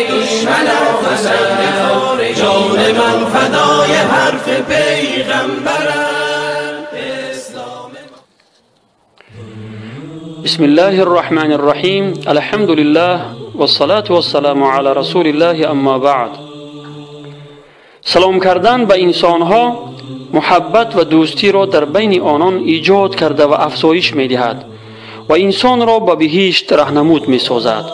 دشمنم، جان من فدای حرف پیغمبرم. بسم الله الرحمن الرحیم. الحمد لله والصلاة والسلام علی رسول الله، اما بعد. سلام کردن به انسانها محبت و دوستی را در بین آنان ایجاد کرده و افزایش می دهد و انسان را به بهشت رهنمود می سازد.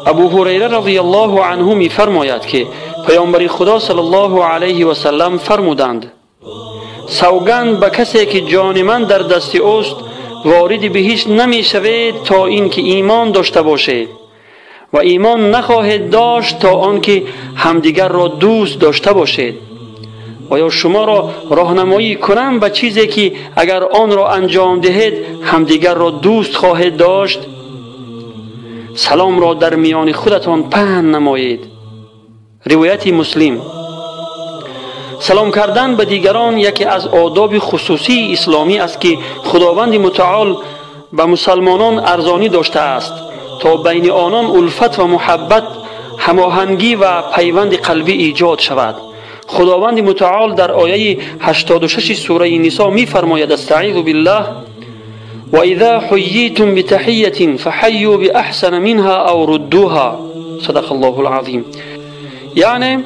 ابو هریره رضی الله عنه می فرماید که پیامبر خدا صلی الله علیه و سلم فرمودند: سوگند به کسی که جان من در دست اوست، وارد بهشت نمی شوید تا اینکه ایمان داشته باشید و ایمان نخواهید داشت تا آنکه همدیگر را دوست داشته باشید. و یا شما را راهنمایی کنم به چیزی که اگر آن را انجام دهید همدیگر را دوست خواهید داشت؟ سلام را در میان خودتان پهن نمایید. روایت مسلم. سلام کردن به دیگران یکی از آداب خصوصی اسلامی است که خداوند متعال به مسلمانان ارزانی داشته است تا بین آنان الفت و محبت، هماهنگی و پیوند قلبی ایجاد شود. خداوند متعال در آیه 86 سوره نساء می فرماید: استعیذ بالله، و اذا حییتم بتحیة فحیوا باحسن منها او ردوها. صدق الله العظیم. یعنی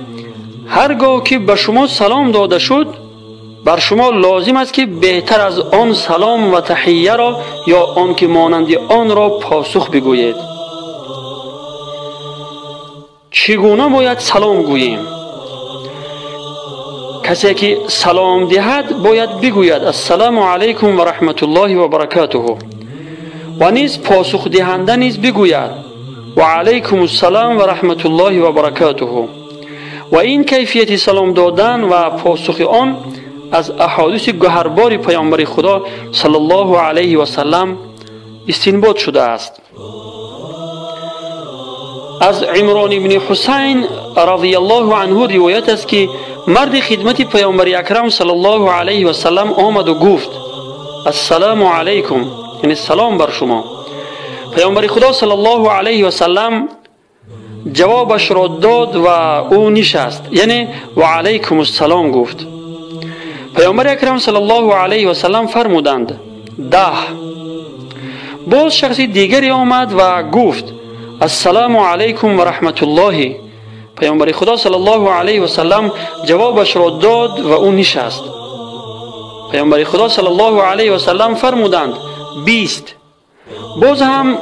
هرگاه که به شما سلام داده شد، بر شما لازم است که بهتر از آن سلام و تحیه را یا آن که مانند آن را پاسخ بگویید. چگونه باید سلام گوییم؟ کسی که سلام دهد باید بگوید السلام علیکم و رحمت الله و برکاته، و نیز پاسخ دهنده نیز بگوید و علیکم السلام و رحمت الله و برکاته. و این کیفیت سلام دادن و پاسخ آن از احادیث گوهربار پیامبر خدا صلی الله علیه و سلم استنباط شده است. از عمران بن حسین رضی الله عنه روایت است که مرد خدمت پیامبر اکرم صلی الله علیه و سلم آمد و گفت: السلام علیکم، یعنی سلام بر شما. پیامبر خدا صلی الله علیه و سلم جوابش را داد و او نشست، یعنی و علیکم السلام گفت. پیامبر اکرم صلی الله علیه و سلم فرمودند: 10. باز شخص دیگری آمد و گفت: السلام علیکم و رحمت الله. پیامبر خدا صلی الله علیه و سلم جوابش را داد و او نشست. پیامبر خدا صلی الله علیه و سلم فرمودند: 20. باز هم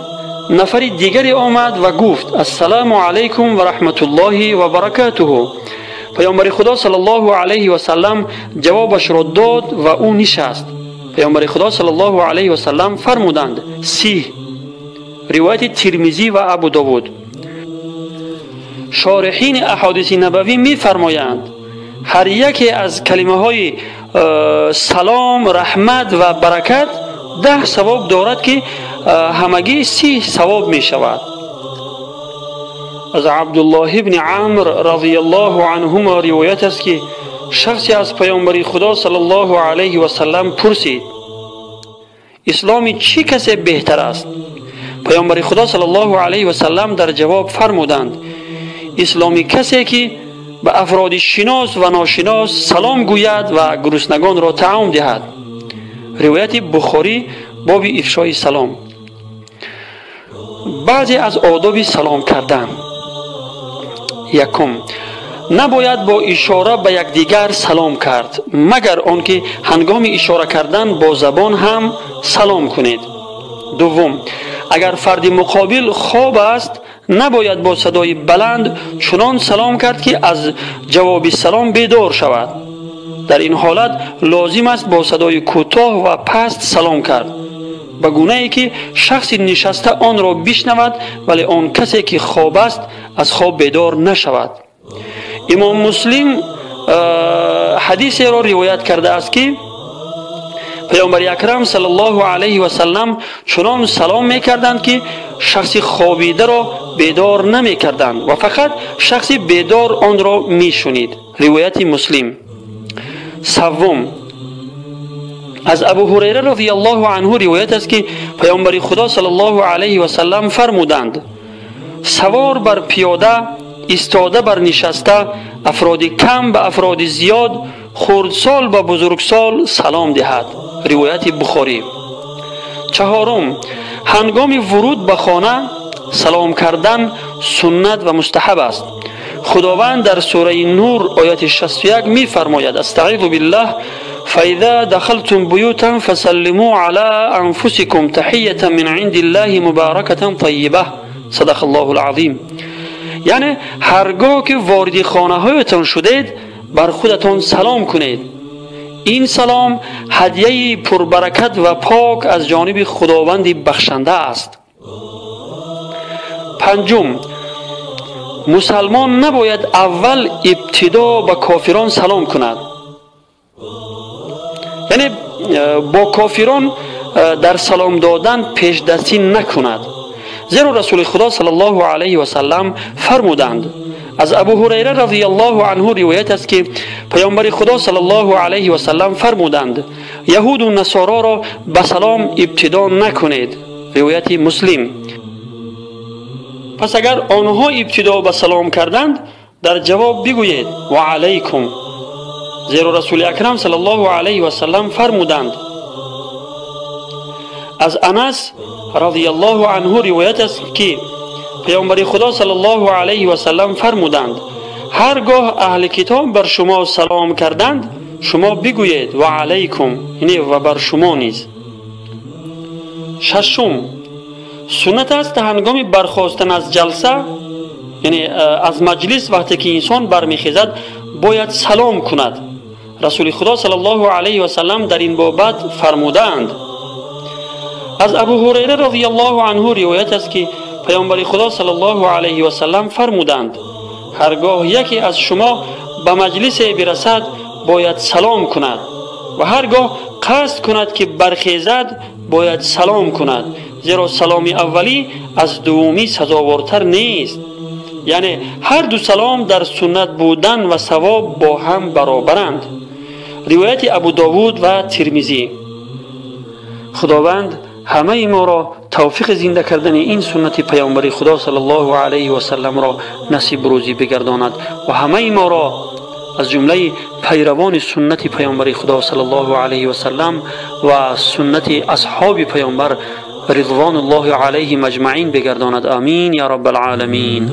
نفر دیگری آمد و گفت: السلام علیکم و رحمت الله و برکاته. پیامبر خدا صلی الله علیه و سلم جوابش را داد و او نشست. پیامبر خدا صلی الله علیه و سلم فرمودند: 30. روایت ترمذی و ابو داود. شارحین احادیث نبوی می فرمایند هر یکی از کلمه های سلام، رحمت و برکت 10 ثواب دارد که همگی 30 ثواب می شود. از عبدالله بن عمر رضی الله عنهما روایت است که شخصی از پیامبر خدا صلی الله علیه و سلم پرسید: اسلام چی کسی بهتر است؟ پیامبر خدا صلی الله علیه و سلم در جواب فرمودند: اسلامی کسی که به افراد شناس و ناشناس سلام گوید و گرسنگان را طعام دهد. روایت بخاری، باب افشای سلام. بعضی از آداب سلام کردن: یکم، نباید با اشاره به یکدیگر سلام کرد، مگر آنکه هنگام اشاره کردن با زبان هم سلام کنید. دوم، اگر فرد مقابل خواب است نباید با صدای بلند چنان سلام کرد که از جواب سلام بیدار شود. در این حالت لازم است با صدای کوتاه و پست سلام کرد، به گونه ای که شخص نشسته آن را بشنود ولی آن کسی که خواب است از خواب بیدار نشود. امام مسلم حدیث را روایت کرده است که پیامبر اکرم صلی الله علیه و سلم چنان سلام میکردند که شخص خوابیده را بیدار نمیکردند و فقط شخص بیدار آن را میشنید. روایت مسلم. سوم، از ابو هریره رضی الله عنه روایت است که پیامبر خدا صلی الله علیه و سلم فرمودند: سوار بر پیاده، ایستاده بر نشسته، افراد کم به افراد زیاد، خردسال به بزرگسال سلام دهد. روایت بخاری. چهارم، هنگام ورود به خانه سلام کردن سنت و مستحب است. خداوند در سوره نور آیت 61 می فرماید: استعیذ بالله فاذا دخلتم بیوتا فسلموا علی انفسکم تحیة من عند الله مبارکة طیبه. صدق الله العظیم. یعنی هرگاه که وارد خانه هایتان شدید بر خودتان سلام کنید. این سلام هدیه پربرکت و پاک از جانب خداوند بخشنده است. پنجم، مسلمان نباید اول ابتدا به کافران سلام کند. یعنی با کافران در سلام دادن پیش دستی نکند، زیرا رسول خدا صلی الله علیه و سلم فرمودند. از ابو هریره رضی الله عنه روایت است که پیامبر خدا صلی الله علیه و سلم فرمودند: یهود و نصارا را به سلام ابتدا نکنید. روایت مسلم. پس اگر آنها ابتدا به سلام کردند در جواب بگویید و علیکم، زیرا رسول اکرم صلی الله علیه و سلم فرمودند. از انس رضی الله عنه روایت است که پیامبر خدا صلی الله علیه و سلم فرمودند: هرگاه اهل کتاب بر شما سلام کردند شما بگویید و علیکم، یعنی و بر شما نیز. ششم، سنت است هنگام برخاستن از جلسه، یعنی از مجلس، وقتی که انسان برمیخیزد باید سلام کند. رسول خدا صلی الله علیه و سلم در این بابت فرمودند. از ابو هریره رضی الله عنه روایت است که پیامبر خدا صلی الله علیه و سلم فرمودند: هرگاه یکی از شما به مجلس برسد باید سلام کند و هرگاه قصد کند که برخیزد باید سلام کند، زیرا سلام اولی از دومی سزاوارتر نیست. یعنی هر دو سلام در سنت بودن و ثواب با هم برابرند. روایت ابو داود و ترمذی. خداوند همه ما را توفیق زنده کردن این سنت پیامبر خدا صلی الله علیه و سلم را نصیب روزی بگرداند و همه ما را از جمله پیروان سنت پیامبر خدا صلی الله علیه و سلم و سنت اصحاب پیامبر رضوان الله علیهم اجمعین بگرداند. آمین یا رب العالمین.